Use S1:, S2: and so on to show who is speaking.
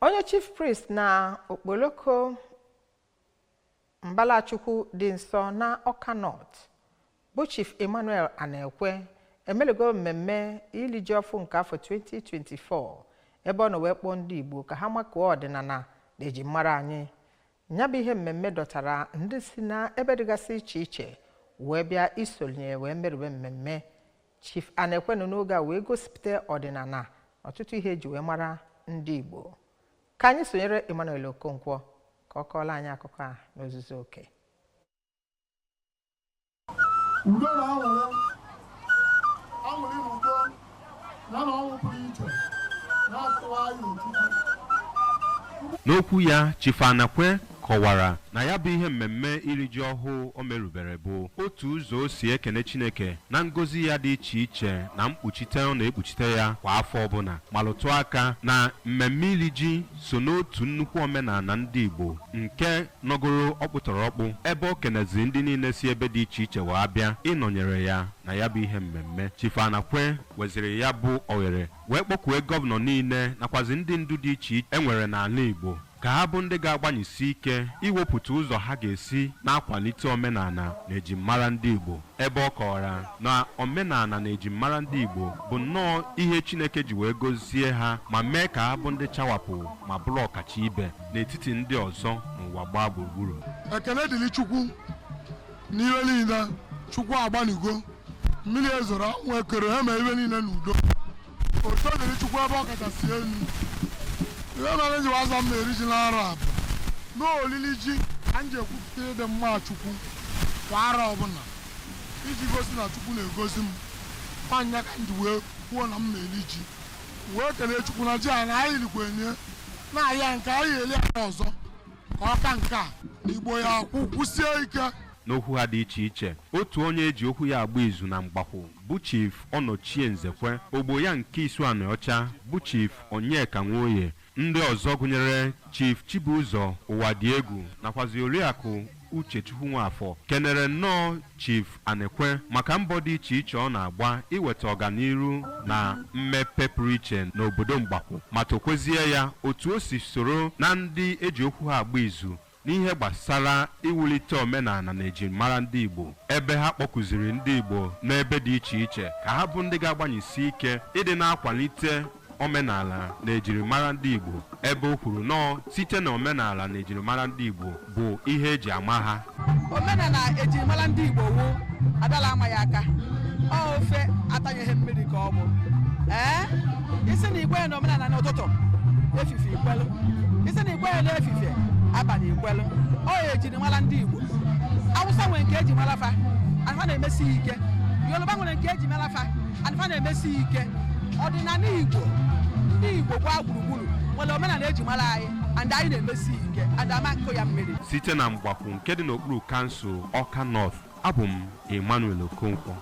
S1: Onye chief priest na Okpoloko Mbalachukwu dị nsọ na Ọka North bụ Chief Emmanuel Anekwe emelugo mmemme ili ji ọfụ nke afọ 2024, ebe ọ nọ wee kpọọ ndị Igbo ka ha makụọ ọdịnala na ejimara anyị. Ya bụ ihe mmemme dọtara ndị si na ebe dịgasị iche iche wee bịa isonye wee merube mmemme. Chief Anekwe nọ n'oge a wee gosipụta ọdịnala na ọtụtụ ihe eji wee mara ndị Igbo. Ka anyị sonyere Emmanuel Okonkwo ka ọ kọọla anyị akụkọ a n'ozuzu oke.
S2: Udo na aṅụrị, aṅụrị na udo ya na ọnwụ pụrụ iche na-atụwa anyị Chukwu.
S3: N'okwu ya, Chief Anakwe kọwara na ya bụ ihe mmemme iri ji ọhụụ o merubere bụ otu ụzọ o si ekene Chineke na ngọzi ya dị iche iche na mkpuchite ọ na-ekpuchite ya kwa afọ ọbụla, ma lụtụ aka na mmemme iri ji so n'otu nnukwu omenala ndị Igbo nke nọgoro ọkpụtọrọkpụ, ebe o keneziri ndị niile si ebe dị iche iche wee bịa ịnọnyere ya na ya bụ ihe mmemme. Chief Anakwe weziri ya bụ oghere wee kpọkwue gọvanọ niile nakwazi ndị ndu dị iche iche e nwere n'ala Igbo ka ha bụ ndị ga-agbanyesi ike iwepụta ụzọ ha ga-esi na-akwalite omenala na ejimara ndị Igbo, ebe ọ kọwara na omenala na ejimara ndị Igbo bụ nnọọ ihe Chineke ji wee gọzie ha ma mee ka ha bụ ndị chawapụ ma bụrụ ọkacha ibe n'etiti ndị ọzọ n'ụwa gbaa gburugburu.
S2: Ekele dịrị Chukwu n'ihe niile. Chukwu agbanigo mmiri ezoro, anwụ ekere ha, ma ihe niile n'udo. Oto dịrị Chukwu ebe ọ kachasị elu. Ihe mere nji aza mma eri ji n'arọ a bụ n'olili ji ka m ji ekwupụta ịdị mma Chukwu kwa arọ ọbụla, iji gosi na Chukwu na-egosi m nwanyị ka m ji wee kwuo na m ma-eli ji, wee kelee Chukwu na ji a na anyị likwenye na-ahịa nke anyị eli aka ọzọ ka ọ ka nke a na Igbo ya kwụsie ike.
S3: N'okwu ha dị iche iche, otu onye eji okwu ya agba izu na Mgbakwụ bụ Chief Ọnọchie Nzekwe, ogbo ya nke Isuanịọcha bụ Chief Onyeka Nwoye, ndị ọzọ gụnyere Chief Chibụzọ Ụwadịegwu nakwazi Oriakụ Uchechukwu Nwafọ, kenere nnọọ Chief Anekwe maka mbọ dị iche iche ọ na-agba iweta ọganiru na mmepe pụrụ iche n'obodo Mgbakwụ, ma tokwezie ya otu o si soro na ndị eji okwu ha agba izu n'ihe gbasara iwulite omenala na ejimara ndị Igbo, ebe ha kpọkụziri ndị Igbo n'ebe dị iche iche ka ha bụ ndị ga-agbanyesi ike ịdị na-akwalite omenala na ejirimara ndị Igbo, ebe o kwuru nọọ site na omenala na ejirimara ndị Igbo bụ ihe eji ama ha.
S4: Omenala ejirimara ndị Igbo wụ adala ama ya aka ọ ofe atanyeghị mmiri ka ọ bụ ee isi na igwe na omenala n'ụtụtụ, efife ikwelu, isi na igwe na efifie, abalị ikwelu. Ọ ejirimara ndị Igbo. Awụsa nwere nke eji mara fa, anfa na-emesi ike. Yoruba nwere nke eji mara fa, anfa na-emesi ike. Ọdịnala Igbo, ndị Igbo gbaa gburugburu nwere omenala eji mara anyị, and anyị na-emesi ike and ama nkụ ya mmiri.
S3: Site na Mgbakwu nke dị n'okpuru kansụl Ọka North, abụ m Emmanuel Okonkwo.